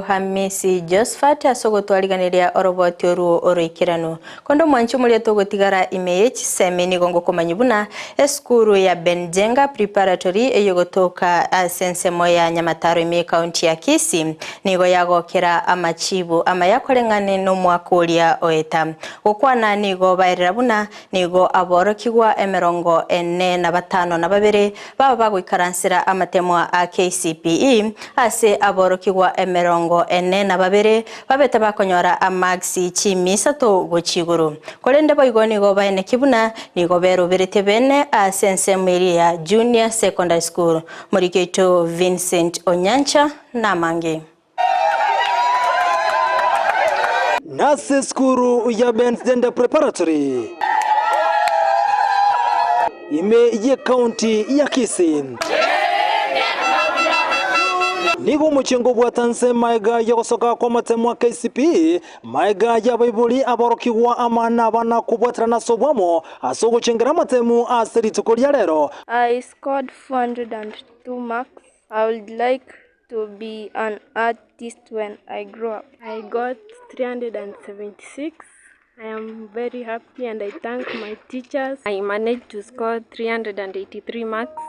Hamisi Josphat ase ogotwariganeria oroboti orwo oroikeranu. Konde omwanchi omoria togotigara ime ye chisemi nigo ngokomanyia buna esukuru ya Benjenga Preparatory eyogotoka ase ensemo ya Nyamataro ime ekaunti ya Kisii nigo yagokera amachibu amaya koreng'ane nomwaka oria oeta. Gokwana nigo baerera buna Nigo aborokigwa emerongo ene na batano na babere baba bagoikaransera amatemwa a KCPE, ase aborokigwa emerongo ene na babere babete bakonyora amagisi chimi isato gochia igoro. Korende boigo nigo baenekia buna nigo beroberetie bene ase ensemo eria ya Junior Secondary School. Moriki oito Vincent Onyancha namange. Nase esukuru ya Ben's Gender Preparatory ime y'ekaunti ya Kisii. Nigo omochengo obwate nse maega y'ogosoka kw'amatemo a KCPE, maega y'abaibori aborokigwa ama nabana kobwaterana ase obwamo ase ogochengera amatemu ase rituko ria rero. I scored 402 marks. I would like To be an artist when I grow up. I got 376. I am very happy and I thank my teachers. I managed to score 383 marks.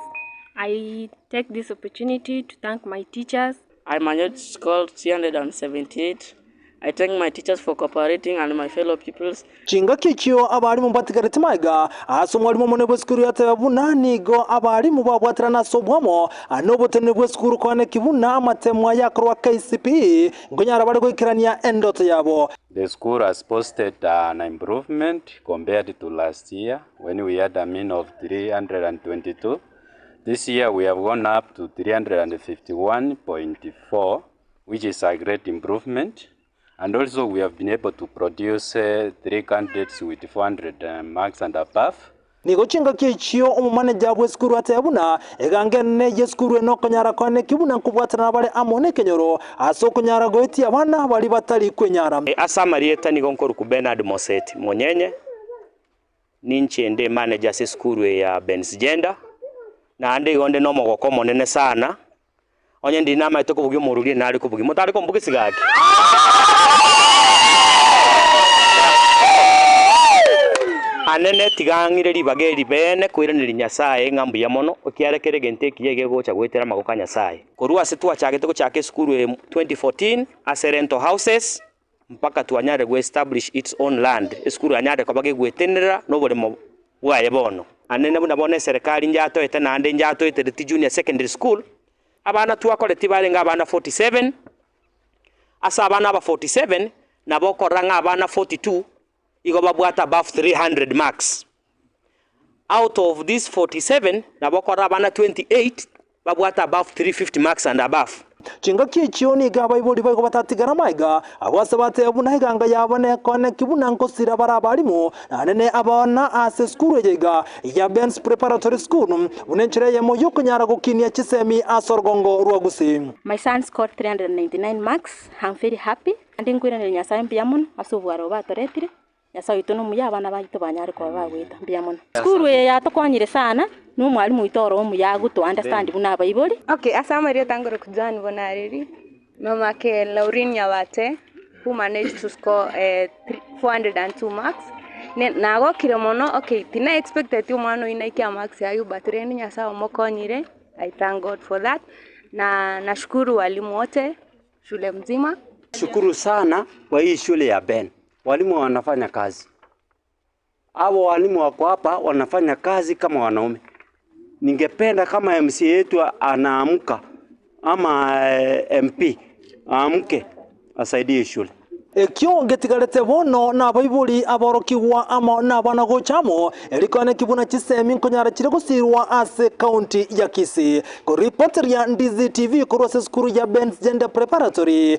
I take this opportunity to thank my teachers. I managed to score 378. I thank my teachers for cooperating and my fellow pupils. Chingaki echio abalimu mbatigareti magega ase omwalimu omonene bw'esukuru yateba buna nigo abalimu babwaterana ase obwamo na oboteneneri bw'esukuru koaneki buna amatemwa yakorwa KCPE nkonyara bare goikerania endoto yabo. The school has posted an improvement compared to last year when we had a mean of 322. This year we have gone up to 351.4 which is a great improvement and also we have been able to produce 3 candidates with 400 marks and above. Nigo chingaki echio omomaneja bw'esukuru ateba buna eganga enene y'esukuru eye nokonyara koaneki buna nkobwatanana bare amo nekenyoro ase okonyara goetia abana baria batari kwenyara. Ase amarieta nigo nkorokwa Bernard Moseti Monyenye, ninche inde manager ase esukuru eye ya Ben's Gender, naende igo inde nomogoko omonene sana. Onye ndiri namaete kobugia omoruri nare kobugia, motare kombugia gaki? Anene tiga ng'ire ribaga eri beene koiraneria Nyasae ng'a mbuya mono, ekiagera kera egento ekiya egegocha goetera amaboko a Nyasae. Korwa ase twachagete gochaka esukuru eye 2014 ase rental houses, mpaka twanyarire go establish its own land, esukuru yanyarire koba gegwetenenera noboremo bwaye bono. Anene buna bono eserekari njatoete naende njatoetereti junior secondary school, abana twakoreti barenge abana 47, ase abana aba 47 nabo okorora ng'a abana 42 igo babwate above 300 marks. Out of these 47 nabo okorora abana 28 babwate above 350 marks and above. Chingaki echio nigo abaibori baigo batatigara amaiga abo ase bateba buna eganga yabo nekoneki buna nkosira bare abalimu naende ne abana ase esukuru eye iga ya Ben's Preparatory School buna enchera eyemo yokonyara gokinia chisemi ase orogongo rwa Gusii. My son scored 399 marks, I'm very happy, naende nkoiraneria Nyasaye mbuya mono ase obwaro obo atoretire, Nyasae oito nomuya, abana baito banyare koba bagoeta. Mbuya mono. Esukuru eye yatokonyire sana, na omwalimu oito ore omuya agoto understand buna abaibori. Okay, ase amarieta ngore Joan Bonareri, mamake Laureen Nyabate who managed to score 402 marks, nagokire mono okay tina expecteti omwana oyio naike amarks aywo but rende Nyasaye omokonyire, I thank God for that, na nashukuru walimu wote shule mzima. Shukuru sana kwa hii shule ya Ben. Walimu wanafanya kazi. Hawa walimu wako hapa wanafanya kazi kama wanaume. Ningependa kama MCA yetu anaamka ama MP aamke asaidie shule. Ekio ngetigarete bono nabaibori aborokigwa amo nabana gocha amo, erikwane ki buna chisemi nkonyara chire gosirwa ase county ya Kisii. Koripoteria Ndizi TV korwa ase esukuru ya Ben's Gender Preparatory.